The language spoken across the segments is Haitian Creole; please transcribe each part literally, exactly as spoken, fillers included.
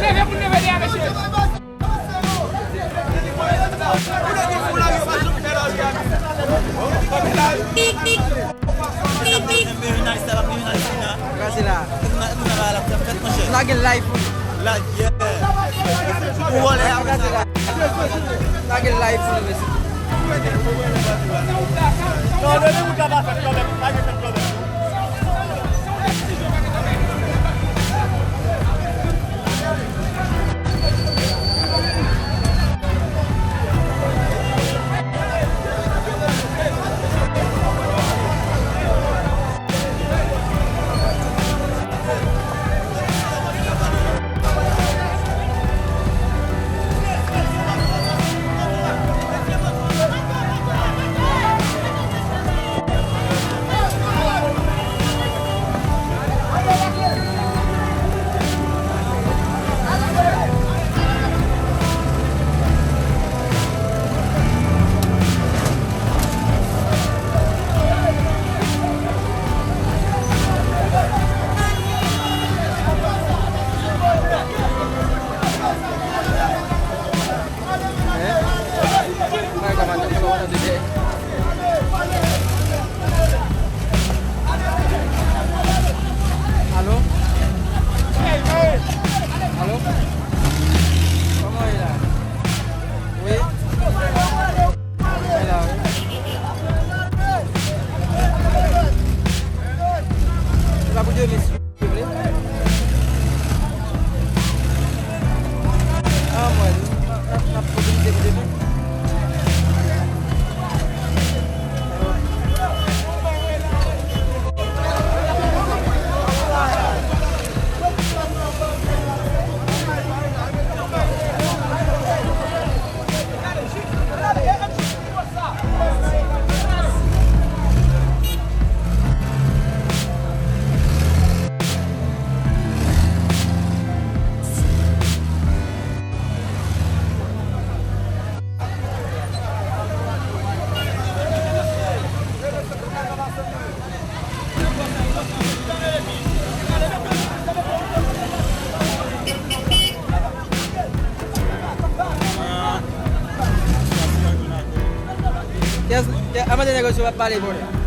Leve pou n leve dèyè, mesye. Kraze la. Lage live pou nou. Kraze la. Lage live pou nou, mesye. Alo? Alo? Kòman w ye la? Wi? Mwen la, wi. Se pa pou Dye, mesye. Kès, kè, a mande nèg yo si w ap pale bonè.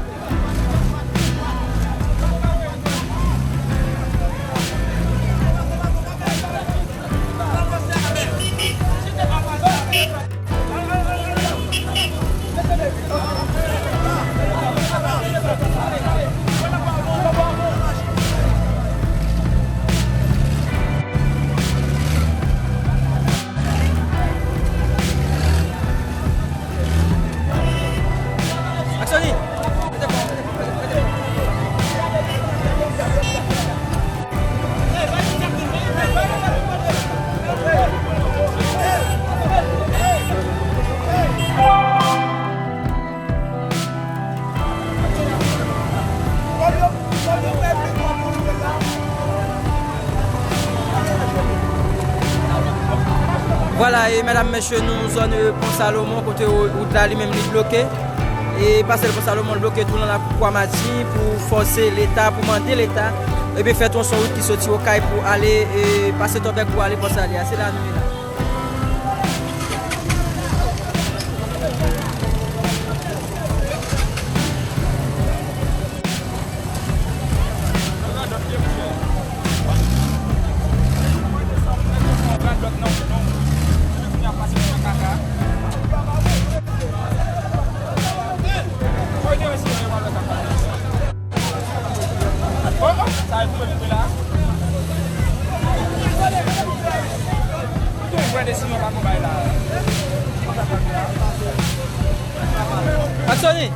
Aksoni! Vwala, e medam, mesye, nou zòn, e, Pon Salomon, kote wo-, wout la li menm li bloke. E pasèl Pon Salomon bloke tou nan lakou Kwa Matin pou fòse Leta, pou mande Leta, ebyen, fè twonson wout ki soti Okay pou ale, e, pase Tòbèk pou ale Pòsalye a. Se la nou ye la. Aksoni!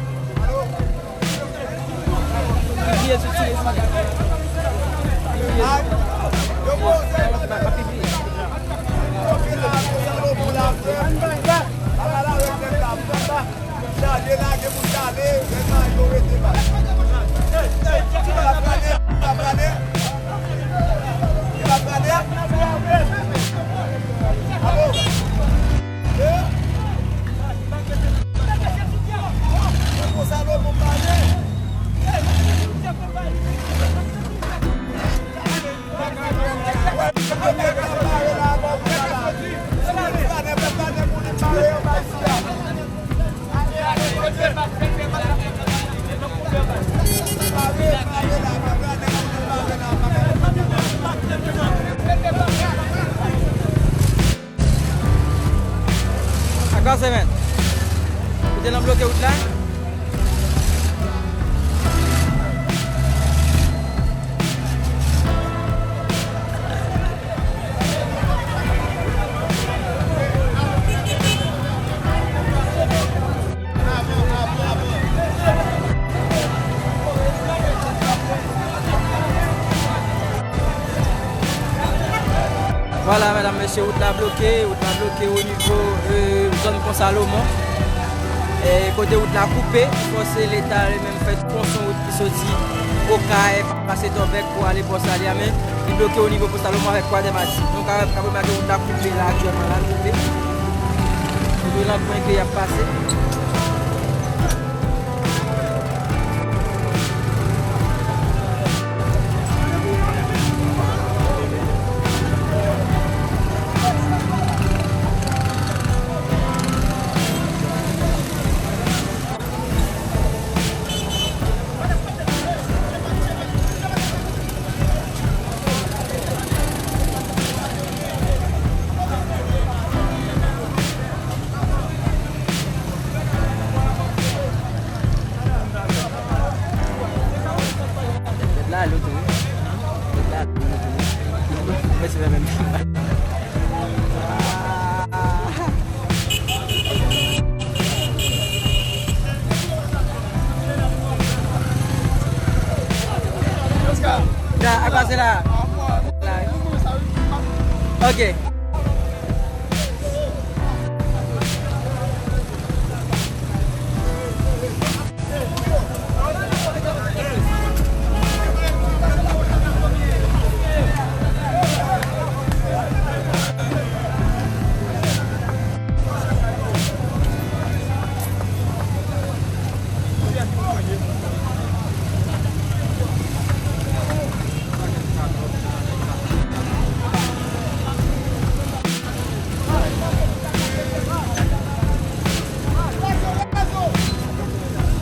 Vwala, medam, mesye, wout la bloke, wout la bloke o nivo, e, zòn Pon Salomon. E, kote wout la koupe, fòse Leta li menm fè tronson wout ki soti Okay, pase Tòbèk pou ale Pò Salye a, men li bloke o nivo Pon Salomon avèk Kwadèmati. Nou ka, ka remake wout la koupe la aktyèlman, la koupe. Sou lankwen ke y ap pase. Tèt la ale tou wi. Tèt la ale tou wi. Mwen se mwen menm. Da, apa sila? Ok.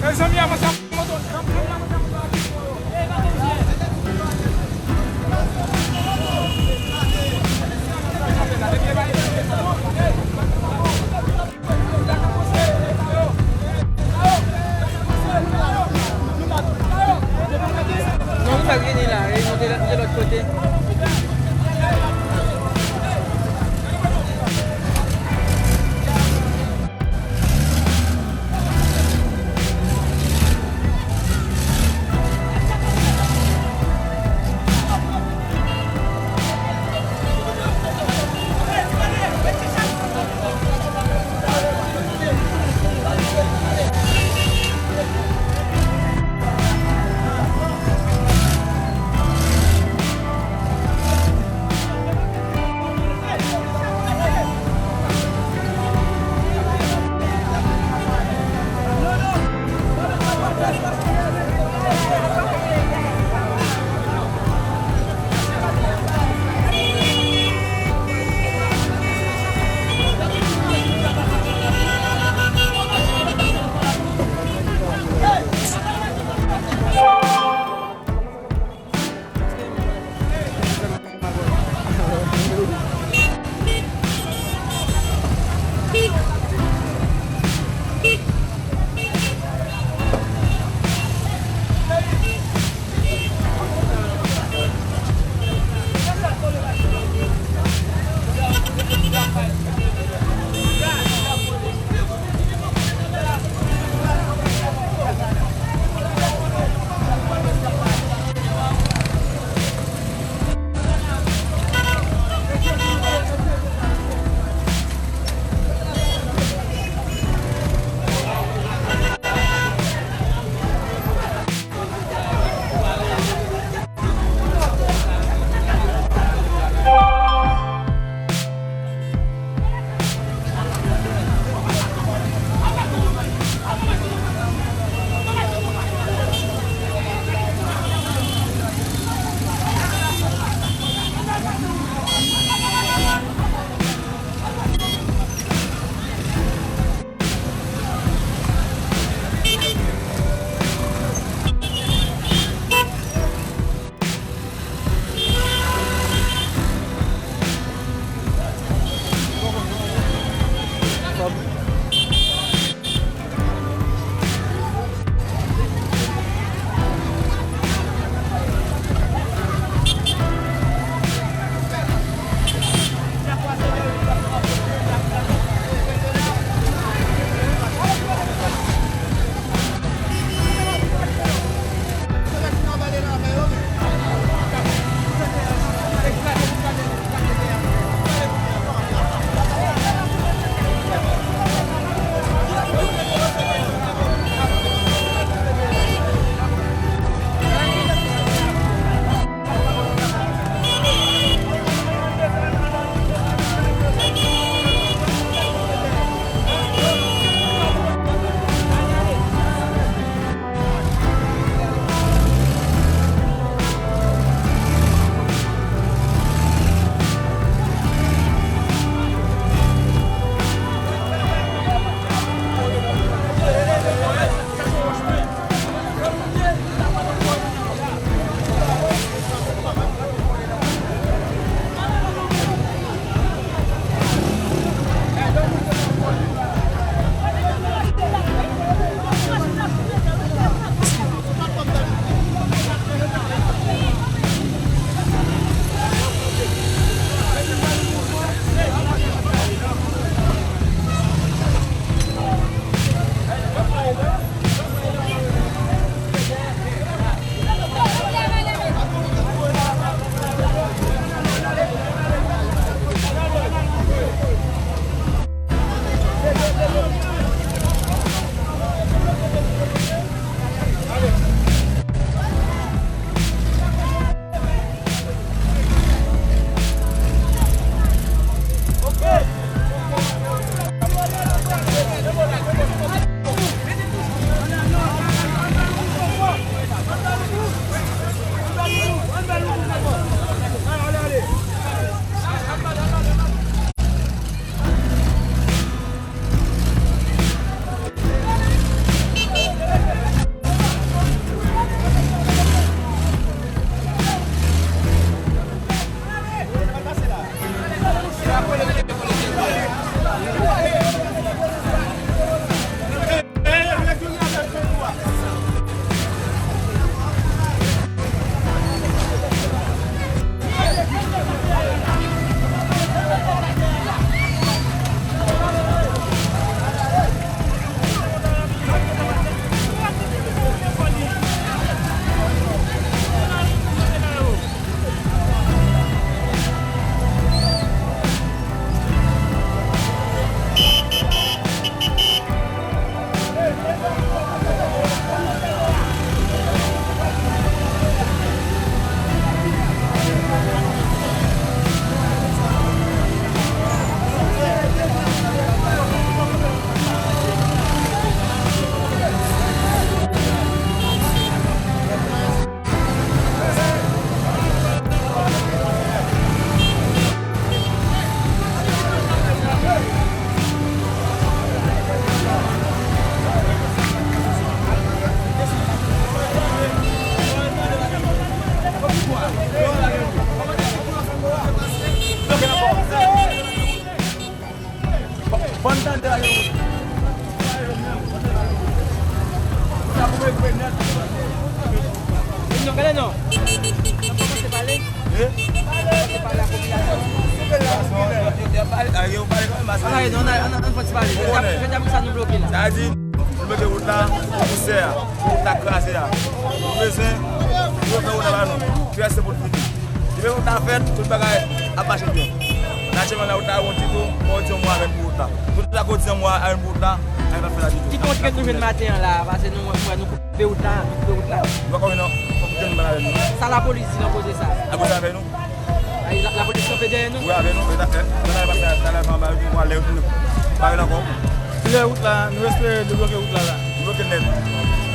Mezanmi, avanse a moto. Non, nou pa vini la, e, nou te, nou te lòt kote. Non, gade non. N ap kòmanse pale. N ap kòmanse pale ak popilasyon. Ann, ann, ann, ann fè ti pale. Jodi a pou sa nou bloke la. Sa di, nou bloke wout la, pou misè a, pou wout la kraze a. Nou bezwen, nou fè wout la ba nou. Ki reste pou l fini. Depi wout la fèt, tout bagay ap mache byen. Natirèlman, la wout la yon ti tou, fò di yon mo avè n pou wout la. Tout la fò di yon mo avè n pou wout la, anyen pa fèt la ditou. Ki kontrent nou jwenn maten an la, paske nou, nou wè nou koupe wout la, nou koupe wout la. Nou pa konnen non, fòk nou jwenn mal avè nou. Sa lapolis di nan koze sa? Lapolis avè nou. Ay, la, lapolis kanpe dèyè nou? Wi, avè nou. Men ta, eh, men ta, ta, ta, ta, ta, ta, ta, ta, ta, ta, ta, ankò. Kilè wout la, nou espere debloke wout la la. Debloke nèt.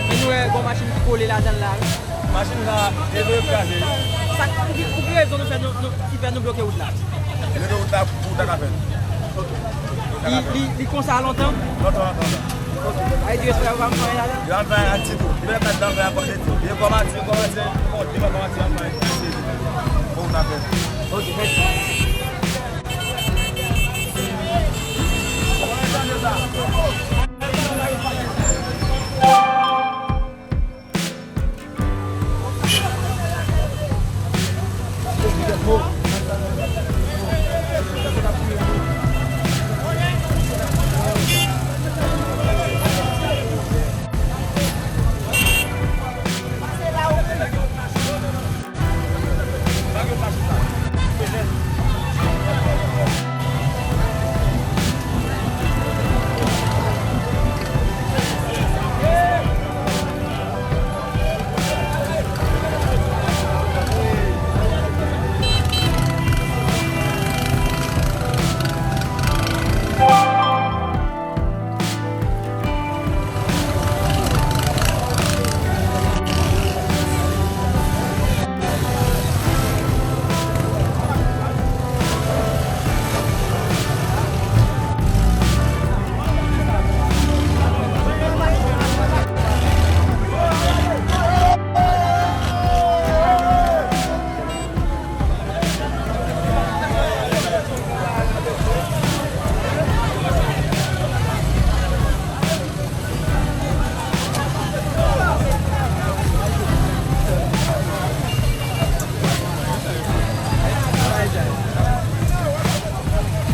Men nou wè gon machin ki kole ladan l la, wi. Machin la, e vre kraze. Sa, pou ki, pou ki rezon nou fè nou, nou, ki fè nou bloke wout la? Bloke wout la pou wout la ka fèt. Li, li, li konsa lontan? Lontan, lontan, lontan. Ok. Ay, di respè, yo pa m fè anyen ladan? Yo pa m fè anyen ditou. Li pa t nan fè ankò ditou. Li kòmanse, kòmanse, bon, li pa kòmanse anyen ditou. Pou wout la fèt. Ok, mèsi.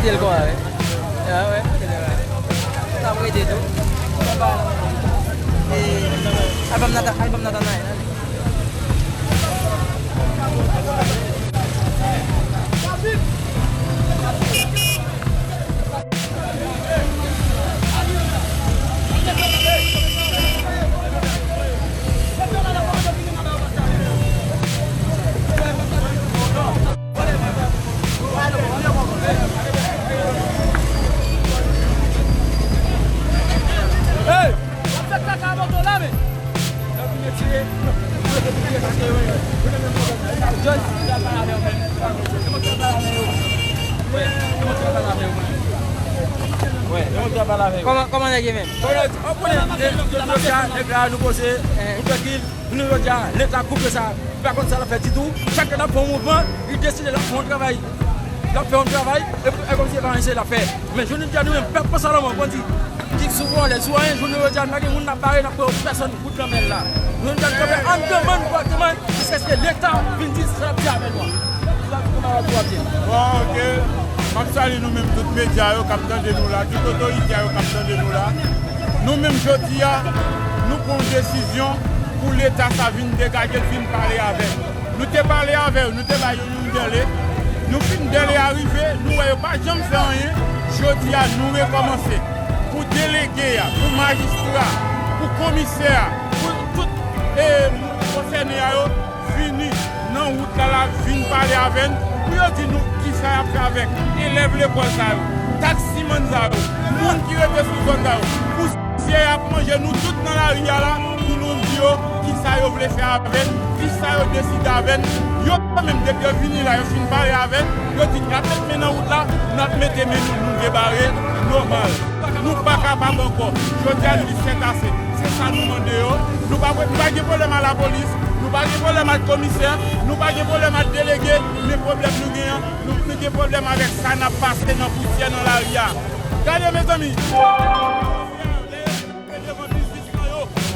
Kite l konsa, wi. A, wè, kite l la. Sa m rete tou. E, album Nata-, album Natanael, ale. Hey! W ap fè kaka moto la, men! Kòman, kòman nèg ye menm? Kòman, kòman nèg ye menm? Konnen, konnen, e, e, jodi a, nèg la, nou poze, nou trankil, nou jodi a, Leta koupe sa, li pa konn sa l ap fè ditou. Chak lè l ap fè yon mouvman, li deside l ap fè yon travay. L ap fè yon travay, e, e kòmsi se pa anyen serye l ap fè. Men jounen jodi a, nou menm, pèp Salomon, kondi, ki sou vòlè, sou anyen, jounen jodi a, n pa gen moun n ap bare, n ap pran pèsòn. Bout lanmè la. Nou t ap kanpe anndan mann pou ap demann jiskaske Leta vin di sa l ap di avè nou an. Sa pou kanmarad nou ap di. Bon, ok. M ap salye nou menm tout medya yo k ap tande nou la, tout otorite yo k ap tande nou la. Nou menm jodi a, nou pran yon desizyon pou Leta sa vin degaje l, vin pale avè n. Nou te pale avè yo, nou te ba yo yon dèle. Nou fin dèle a rive, nou wè yo pa janm fè anyen. Jodi a, nou rekòmanse. Pou delege a, pou majistra, pou komisè a, pou tout, e, moun konsène a yo, vini nan wout la la, vin pale avè n, pou yo di nou kisa y ap fè avèk elèv lekòl sa yo, taksimann sa yo, moun ki rete sou zòn sa yo, pou misye ap manje nou tout nan lari a la, pou nou di yo kisa yo vle fè avè n, kisa yo deside avè n. Yo menm, depi yo vini la, yo fin pale avè n, yo di n y ap met men nan wout la, n ap mete men nou, nou debare, nòmal. Nou pa kapab ankò. Jodi a, nou di sètase. Se sa nou mande yo. Nou pa, nou pa gen pwoblèm a lapolis, nou pa gen pwoblèm ak komisè, nou pa gen pwoblèm ak delege, men pwoblèm nou gen an, nou, nou gen pwoblèm avèk sa n ap pase nan pousyè nan lari a. Gade, mezanmi! Devan biznis lan yo,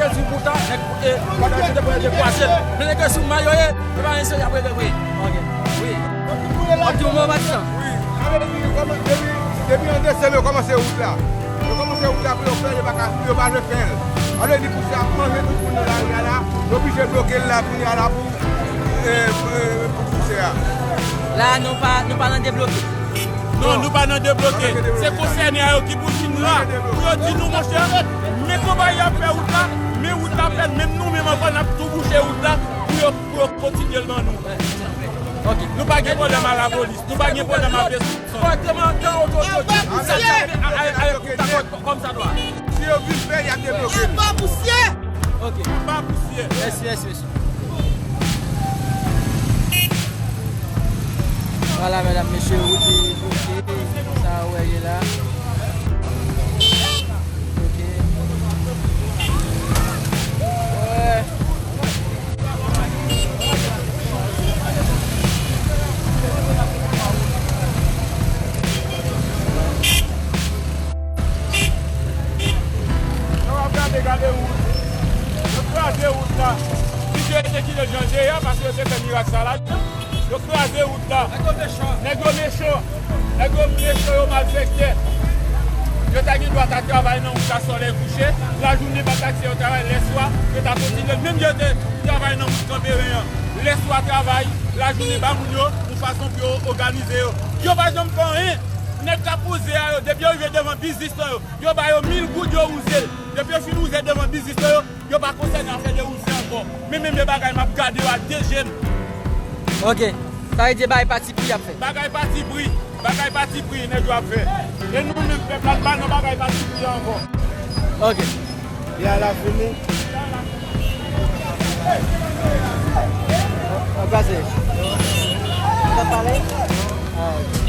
te di wout la, nèg, e, pandan yo te pran, yo te kwaze l. Men nèg yo sou may yo ye, yo pa gen serye apre yo vre. Ok. Wi. W ap di yon mo, Matisan? Wi. Sa vle di, kòman, depi, depi an desanm, yo kòmanse wout la. Yo kòmanse wout la pou yo fè l, yo pa ka, yo pa vle fè l. Sa vle di, pousè ap manje tout moun nan lari a la, yo oblije bloke l la, kounye a la, pou, e, pou, pou pousè a. La, nou pa, nou pa nan debloke. Non, nou pa nan debloke. Se konsène a yo ki pou vin la, pou yo di nou, monchè, men konpayi ap fè wout la, men wout la fèt, menm nou menm ankò, n ap tou bouche wout la, pou yo, pou yo kontinye l ban nou. Ok. Nou pa gen pwoblèm a lapolis, nou pa gen pwoblèm avè Sipson. Kòrèkteman, tan otorite yo di sa, a, a, a, a, kòm sa dwa. Si yo vin fè, y ap debloke nou. Anba pousyè! Ok. Anba pousyè. Mèsi, mèsi, mèsi. Vwala, medam, mesye, wout li bloke. Sa w wè ye la. Bloke. Wè. Lè w ap gade, gade wout. Yo kraze wout la. Bondye te kite l jan l te ye a, paske yo te fè mirak sa ladan. Yo kraze wout la. Nèg yo mechan. Nèg yo mechan, yo malfektè. Yo ta gen dwa ta travay nan wout la, solèy kouche. Lajounen pa taksè yo travay, lèswa, yo ta kontinye. Menm yo te travay nan wout Kanperen an. Lèswa travay, lajounen ba moun yo, yon fason pou yo òganize yo. Yo pa janm fè anyen. Nèg k ap wouze a yo, depi yo rive devan biznis lan yo, yo ba yo mil goud, yo wouze l. Depi yo fin wouze devan biznis lan yo, yo pa konsène afè de wouze ankò. Men menm de bagay m ap gade yo ak de je m. Ok. Sa vle di bagay pati pri y ap fè. Bagay pati pri, bagay pati pri nèg yo ap fè. E nou menm pèp la, n pa nan bagay pati pri ankò. Ok. Li a la fini. Anbrase. Ou pa pale? Ah, ok.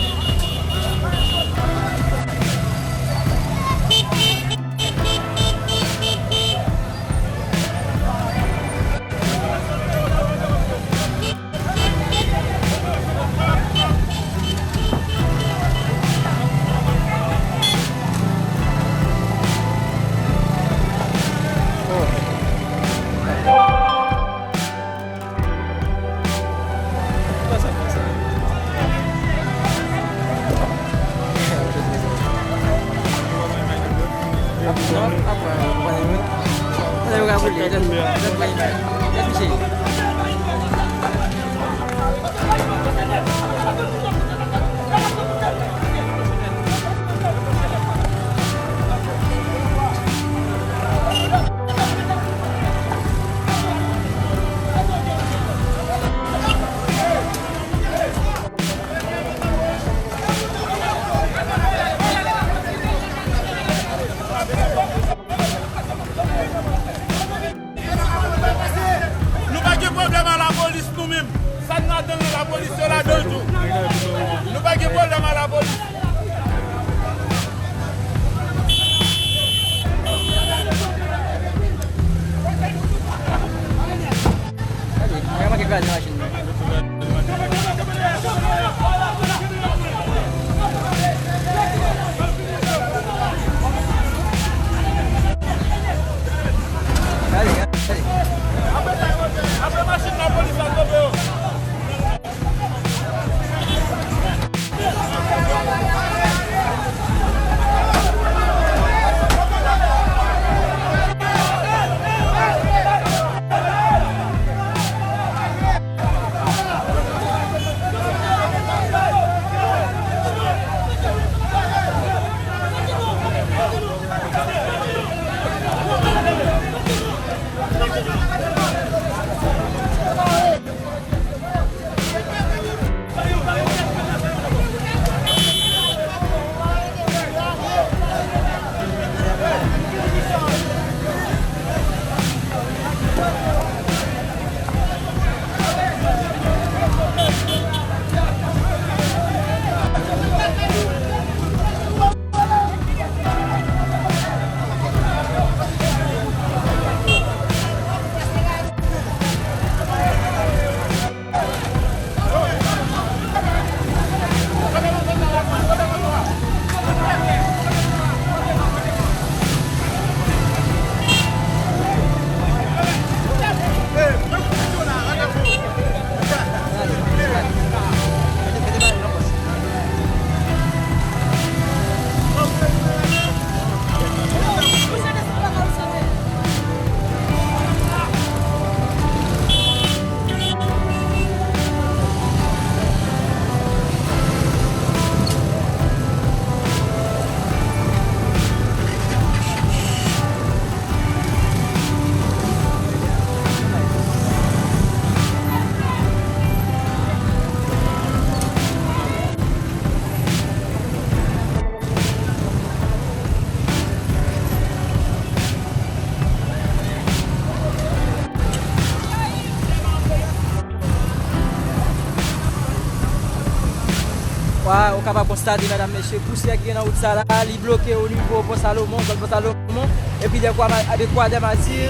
a, ou kapab konstate, medam, mesye, pousyè ki gen nan wout sa la, li bloke o nivo Pon Salomon, zòn Pon Salomon, epi de Kwa, de Kwa dè Mati,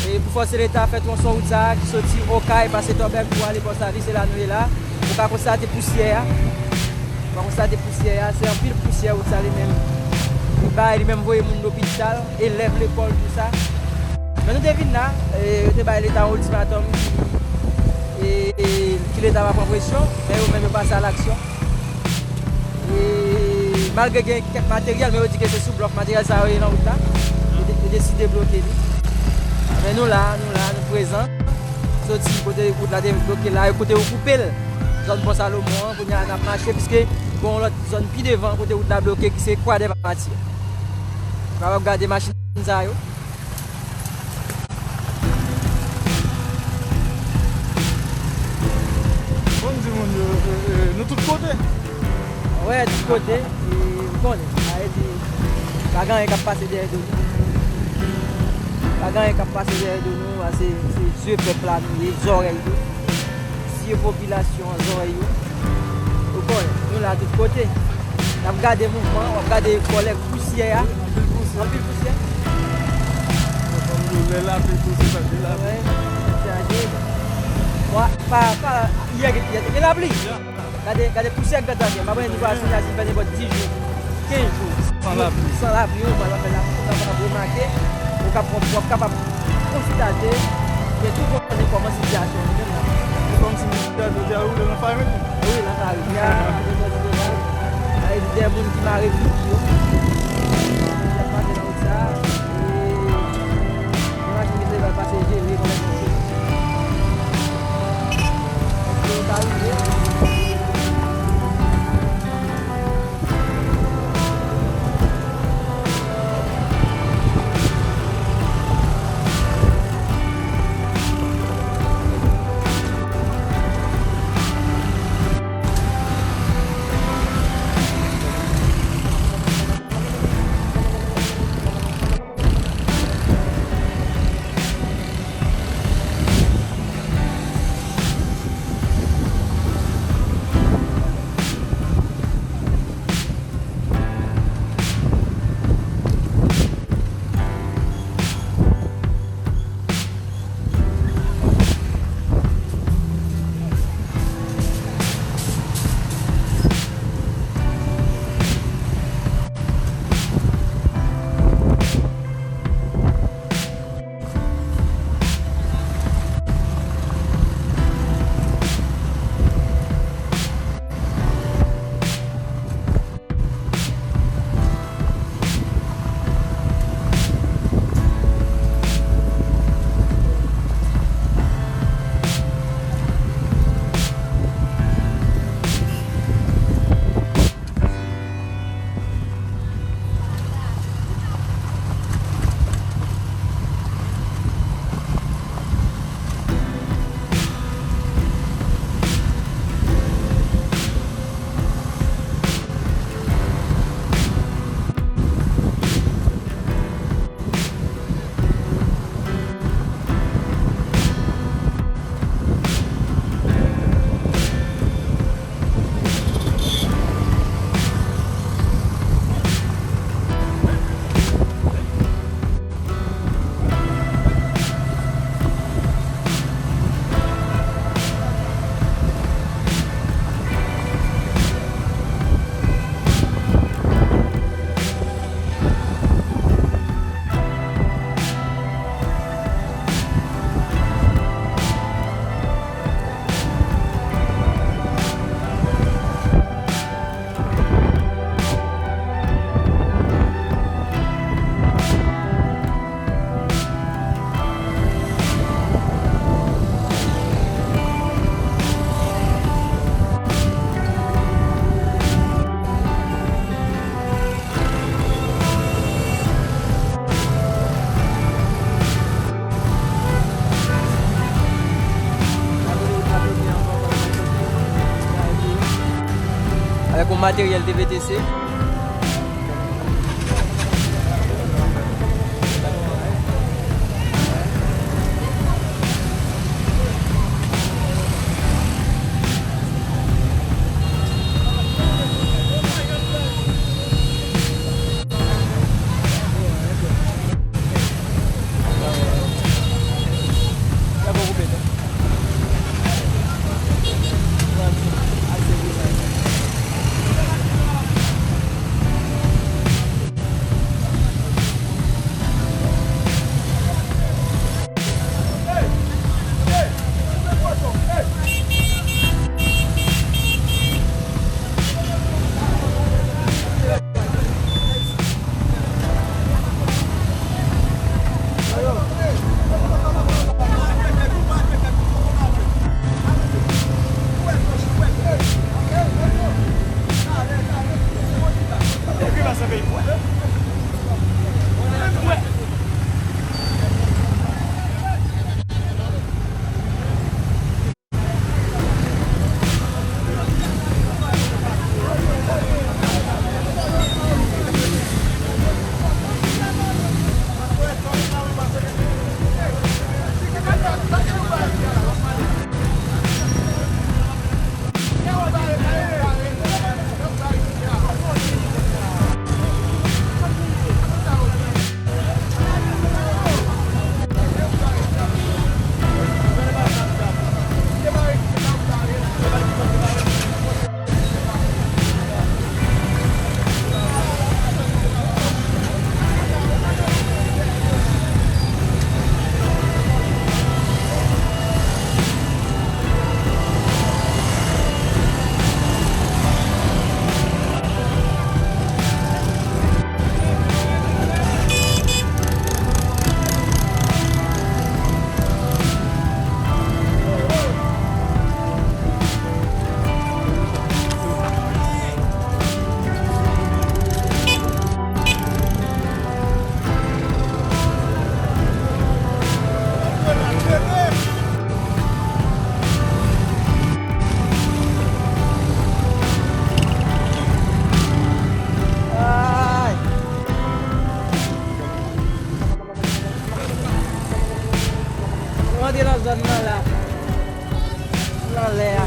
e pou fòse Leta fè twonson wout sa a, ki soti Okay, pase Tòbèk pou ale Pòsalis, se la nou ye la. Ou ka konstate pousyè a. Ou ka konstate pousyè a, se anpil pousyè wout sa li menm. Li bay, li menm voye moun lopital, elèv lekòl, tou sa. Men nou te vin la, e, yo te bay Leta yon ultimatum ki, e, e, ki Leta pa pran presyon, men yo menm yo pase a laksyon. E, malgre gen kèk materyèl, men yo di ke se sou blòf, materyèl sa yo ye nan wout la. Yo de-, yo deside bloke li. Men nou la, nou la, nou prezan. Soti kote wout la te bloke la, e kote yo koupe l. Zòn Pon Salomon an, kounye a n ap mache, piske gon lòt zòn pi devan kote wout la bloke, ki se Kwa dè Mati. Ou kapab gade machin sa yo. Bon, di moun yo, e, e, nou tout kote. Wè, tout kote, e, ou konnen, sa vle di, pa gen anyen k ap pase dèyè do nou. Pa gen anyen k ap pase dèyè do nou, a, se, se zye pèp la nou ye, zòrèy yo. Zye popilasyon an, zòrèy yo. Ou konnen, nou la tout kote. N ap gade mouvman, w ap gade kòlè pousyè a. Anpil pousyè. Anpil pousyè. Lè lapli tou, se sa, de lapli. Wè, chaje. Mwa, pa, pa, yè, yè, te gen lapli. Gade, gade pousyè gad la gen. M pa konnen nou va soti a si fè nenpòt dis jou, kenz jou. San lapli. San lapli, ou pa fè lapli, ou kapab remake, ou kap-, w ap kapab konstate, men tou konnen kòman sitiyasyon an menm la. Se kòmsi sitiyasyon te a woule nan fari. Wi, nan fari. Ya, sa e de moun ki mare pik yo. Y ap pase nan wout sa. E, gen machin ki te pral pase jele, konnen se. Èske yo ka rive? Avèk yon materyèl T V T C. Te nan zòn nan la. Nan lè a.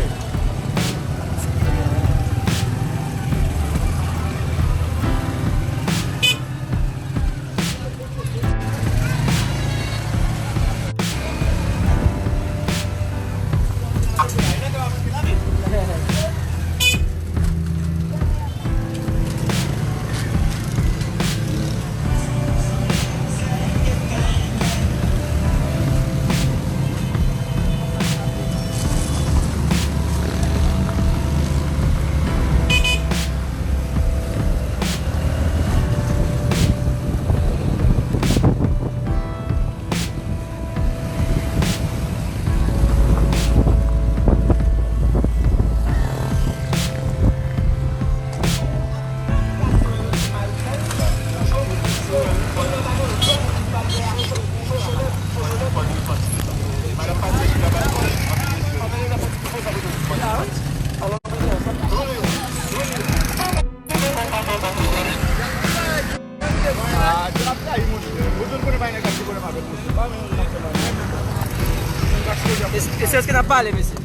E se, e se ki n ap pale, mesye.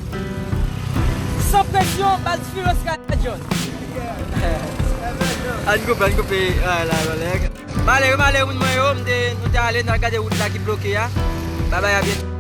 San presyon, baz Filos Radyon. Ann koupe, ann koupe, ah, la, la, la. M ale, m ale, moun mwen yo, m te, nou te ale, n al gade wout la ki bloke a. Babay a byen.